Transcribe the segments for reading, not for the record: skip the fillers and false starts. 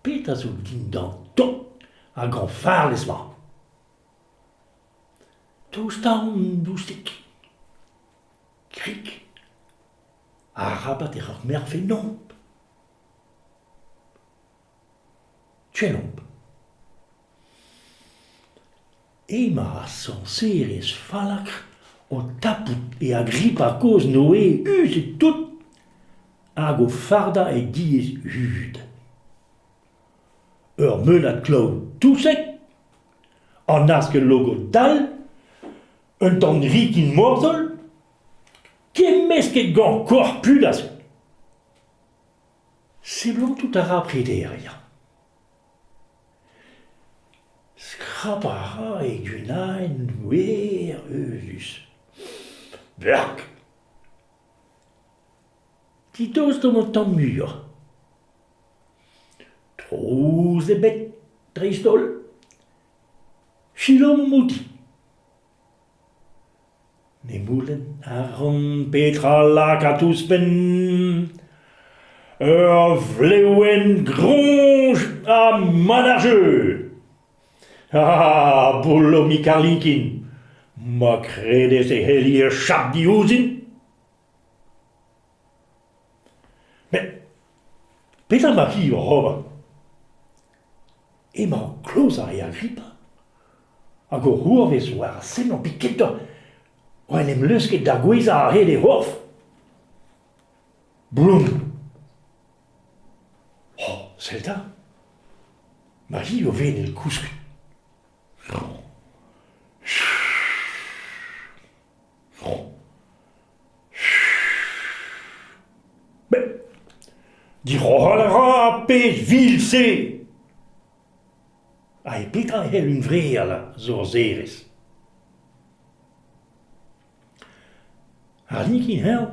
Petra zo dindan tok ar gañfarlez-mañ ? Tostaomp doustik. Krik. Arabat e roc'h nomp. Gwelomp. Emañ ar sorserez fallakr o tapout e Agrippa kozh Noe uzet-tout hag o fardañ e diez hud. Ur meulad glaou-touseg, an askell logod-dall, un tamm rikin morzhol, kemmesket gant korf pudas. Seblantout a ra prederiañ. Skrapañ a ra e gwenaenn wer euzhus. Berk ! Didost omp un tamm muioc'h. Trouz ebet dreist-holl. Selaouomp outi. Ne c'houlenn a ran petra lakaat ouzhpenn ur vlevenn groñj ha mat ar jeu. Ah, boulomig Arlikin, ma kredez e c'helli achap diouzhin. Met petra emañ-hi oc'h ober ? Emañ o klozañ e Agrippa hag o c'hourvez war ar senoù piketoc'h o en em leusket da gouezhañ a-hed he c'horf. Bloom. Oh, sell 'ta ! Ma hi o venel kousket. Met diroc'hal a ra ar pezh vil-se ! Ha e petra e c'hell hunvreal ar sorserez ? Ar likin-heñv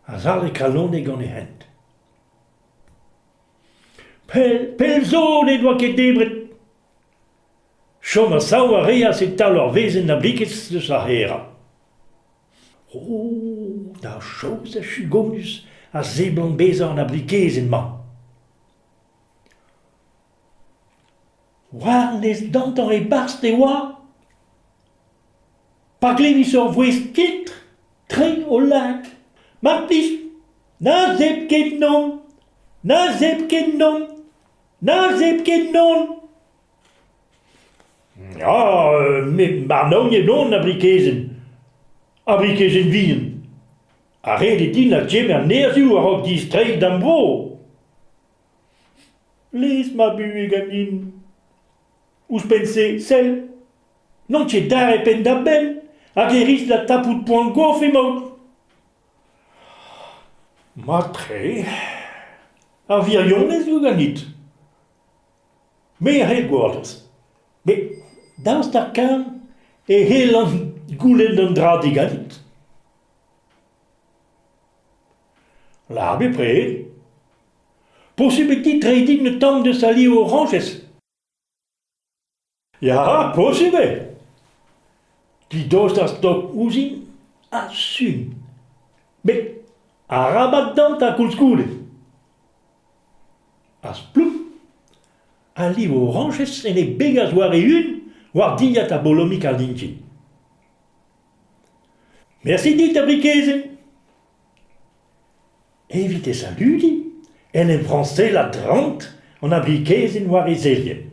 a zalc'he kalonek gant e hent. Pell, pell zo n'he doa ket debret. Chom a-sav a reas e-tal ur wezenn abrikez eus ar c'haerañ. O, da chaous ha chugonus a seblant bezañ an abrikezenn-mañ. War-nes dantañ e-barzh e oa pa glevis ur vouezh skiltr tre o lâret Mar plij, na zebr ket 'non, na zebr ket 'non, na zebr ket 'non. Ya, met marnaoniet on abrikezenn, abrikezenn vihan. Ha ret eo din adkemer nerzhioù a-raok distreiñ da'm bro. Lez ma buhez ganin. Ouzhpenn-se, sell, n'on ket dare penn-da-benn hag e ris da tapout poan-gof emaout. Mat-tre, ar wirionez zo ganit. Me a c'hell gortoz. Met daoust ha kuñv e c'hellan goulenn un dra diganit ? Lâr bepred. Posupl eo dit treiñ din un tamm deus al liv orañjez ? Ya, posupl eo. Didost ar stok ouzhin ha sun. Met arabat dantañ koulskoude. Ar splup, al liv orañjez en e begas war-eeun war dilhad ar bolomig ar lintin. Mersi dit, abrikezenn. Evit e saludiñ en em vrañsellat drant an abrikezenn war e zelienn.